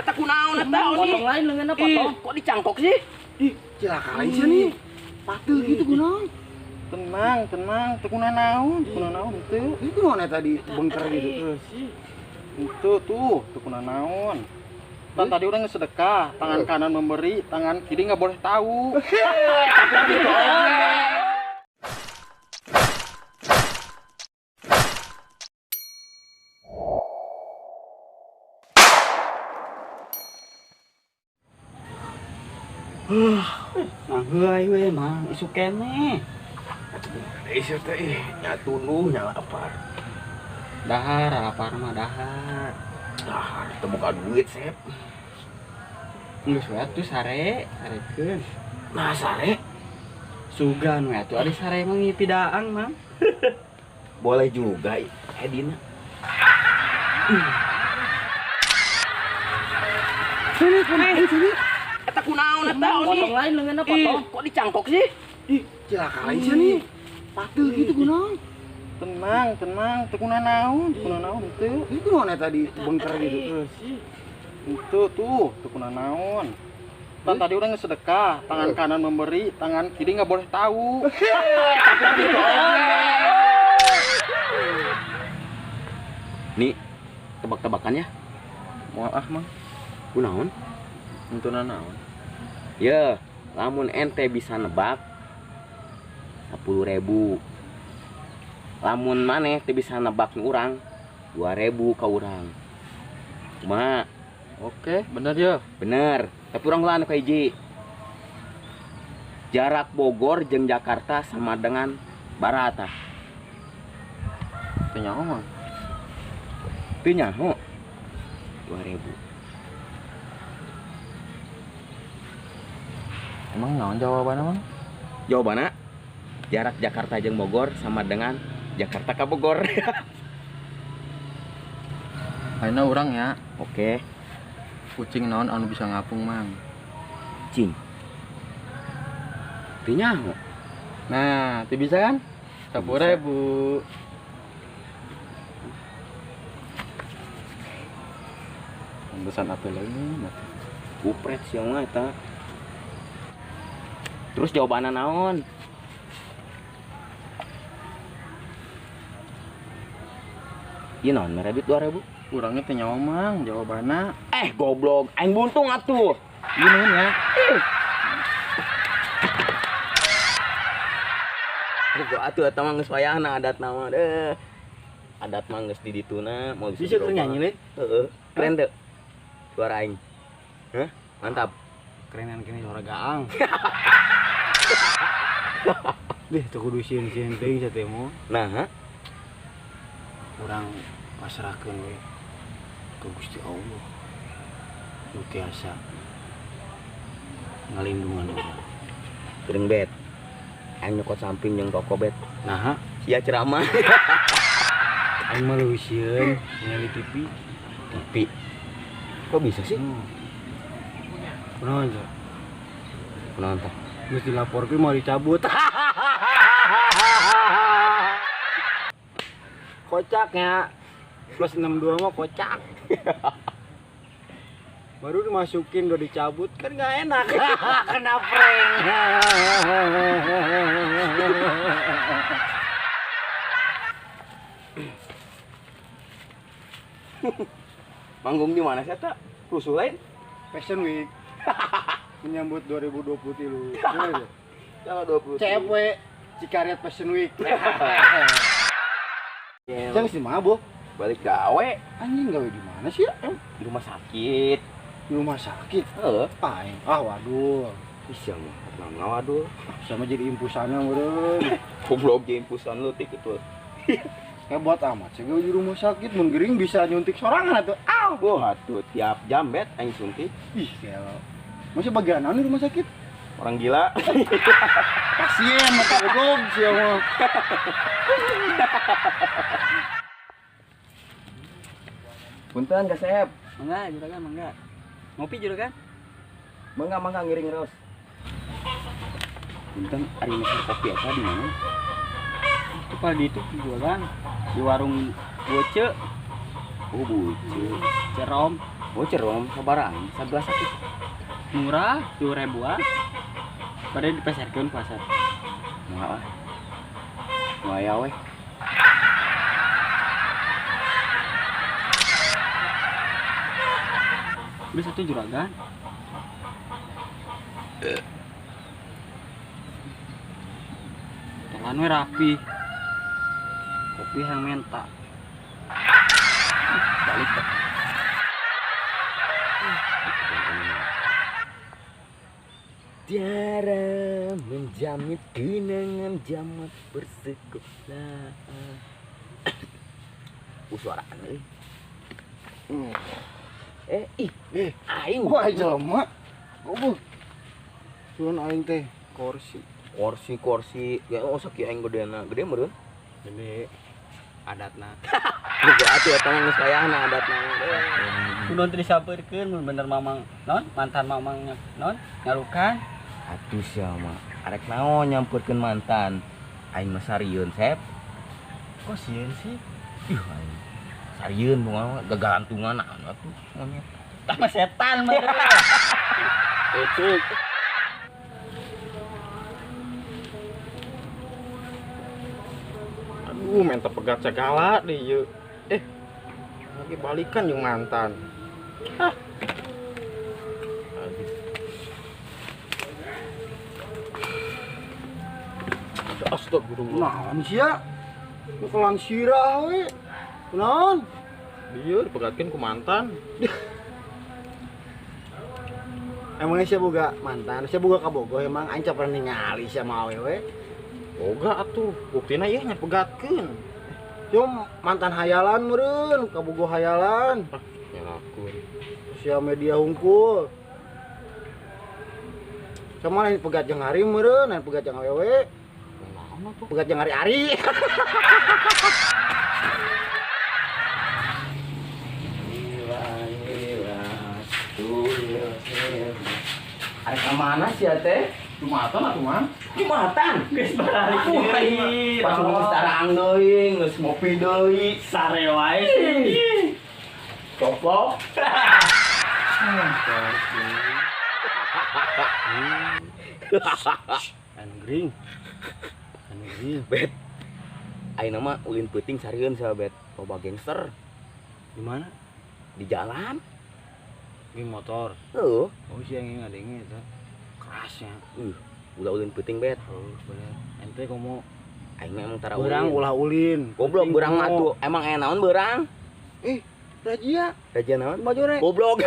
Eta kunaon eta potong lain leungeunna potong. Kok dicangkok sih? Ih, cilaka lain sih nih. Patuh gitu kunaon. Tenang, tenang, teu kunanaon, kunanaon teu. Ini kunaon eta di bengker gitu. Itu tuh, teu kunanaon. Kan tadi orang sedekah, tangan kanan memberi, tangan kiri nggak boleh tahu. Tapi gitu. Nah, heuay we mah isuk keneh. Isuk teh ih, nya tunduh nya lapar. Dahar, lapar mah dahar. Dahar teu boga duit, Sep. Geus we atuh sare, sarekeun. Nah, sare. Sugan we atuh ari sare mah ngipi daang, Mang. Boleh juga, Edina. Sini, sini, sini. Eta kunaon eta potong lain leungeunna potong. Kok dicangkok sih? Ih, cilaka lain sih nih. Patuh gitu kunaon. Tenang, tenang, teu kunanaon, kunanaon teu. Ini kunaon eta di bengker gitu. Itu tuh, teu kunanaon. Kan tadi orang sedekah, tangan kanan memberi, tangan kiri nggak boleh tahu. Tapi gitu. Nih, tebak-tebakannya. Moal ah, Mang. Kunaon? Henteu nanaon. Ya, lamun ente bisa nebak 10.000. Lamun maneh teu bisa nebak nu urang 2.000 ka urang. Kumaha? Oke, bener ya. Bener. Tapi urang lah anu kahiji. Jarak Bogor jeung Jakarta sama dengan Barata. Teu nyaho, Mang. Teu nyaho. 2.000. Emang naon jawabanna, Mang? Jawabanna jarak Jakarta jeung Bogor sama dengan Jakarta ke Bogor. Ayeuna urang ya. Oke. Kucing naon anu bisa ngapung, Mang? Cing. Teu nyaho. Nah, teu bisa kan? 10.000. Pantesan atuh leungeun atuh. Kupret sia mah eta. Terus jawabanna naon? Ieu naon mere duit 2.000? Urangnya teu nyawa, Mang, jawabanna. Goblok, aing buntung atuh. Ieu nuhun ya. Gua atuh eta mah geus wayahna adatna mah deuh. Adat mah geus di dituna moal bisa. Bisa keur nyanyi, Lin? Heeh. Keren teu? Suara aing. Hah? Mantap. Kerenan kene suara gaang. Deh, teu kudu sieun-sieun teuing satemo. Nah, urang pasrahkeun we ka Gusti Allah. Nu tiasa ngalindungan urang. Geuning bet. Aing nyokot samping jeung toko bet. Naha? Sia ceramah. Aing mah leuwih sieun ningali TV. TV. Kok bisa sih? Kunaon teh? Kunaon teh? Geus dilaporkeun mau dicabut. Kocaknya. Plus 62 mah kocak. Baru dimasukin udah dicabut kan nggak enak. Kena prank. Manggung di mana sih eta? Rusuh lain? Fashion Week. Menyambut 2023. Tanggal 20. CFW Cikaret Fashion Week. Jangan sih mabok. Balik gawe. Anjing gawe di mana sih ya? Di rumah sakit. Di rumah sakit? Heeh. Aing. Ah waduh. Ih sia mah naon waduh. Sama jadi impusannya meureun. Goblok jadi impusan lu tik itu. Hebat amat sih gawe di rumah sakit mun gering bisa nyuntik sorangan atuh. Aw, wah atuh tiap jam bet aing suntik. Ih, gelo. Masih bagian naon di rumah sakit? Orang gila. Pasien mata goblok sia mah. Punten Kasep. Mangga juragan, mangga. Ngopi juragan? Mangga mangga ngiring terus. Punten ari meser kopi eta di mana? Itu padi itu jualan di warung Boce. Oh, Boce. Cerom. Bocor dong sabarang, 11 sakit. Murah, 2.000-an. Padahal dipasarkeun pasar. Murah ah. Nu aya we. Beli satu juragan. Jalan we rapi. Kopi hang menta. Balik teh. Tiara menjamin kenangan zaman bersekolah. Suara euy. Ih, aing. Wah, jelema. Goblok. Cuman aing teh kursi. Kursi. Ya oh sakieu aing gedena. Gede meureun? Gede. Adatna. Gede atuh eta mah geus wayahna adatna. Kunaon teu disampeurkeun mun bener mamang non mantan mamangnya non ngalukan. Atuh sia mah arek naon nyampeurkeun mantan. Aing mah sarieun, Sep. Kok sieun sih? Ih, aing sarieun bunga gagalantungan naon atuh monyet. Tah mah setan mah. Itu. Aduh, menta pegat segala deh ieu. Lagi balikan jeung mantan. Ah. Astagfirullah. Naon sia? Nu kelan sirah we. Kunaon? Dieu dipegatkeun ku mantan. Emangnya sia boga mantan? Sia boga kabogoh emang aing pernah ningali sia mah awewe. Boga atuh, buktina ieu nya pegatkeun. Cuma mantan hayalan meureun, kabogoh hayalan. Ah, nyalakeun. Sia media hungkul. Sama lain pegat jeung hari meureun, lain pegat jeung awewe. Naon atuh? Pegat jeung ari-ari. Arek ka mana sia teh? Jumatan atuh mah. Jumatan. Geus balik deui. Pas geus tarang deui, geus ngopi deui. Sare wae sih. Coplok. Anu gering. Anu gering. Bet. Ayeuna mah ulin peuting sarieun sia bet. Loba gangster. Di mana? Di jalan. Geng motor. Heuh. Oh sia yang ngadenge eta. Kerasnya. Ulah ulin peuting bet. Oh, bener. Ente komo aing mah emang tara ulin. Beurang ulah ulin. Goblok beurang mah atuh. Emang aya naon beurang? Razia. Razia naon? Majore. Goblok.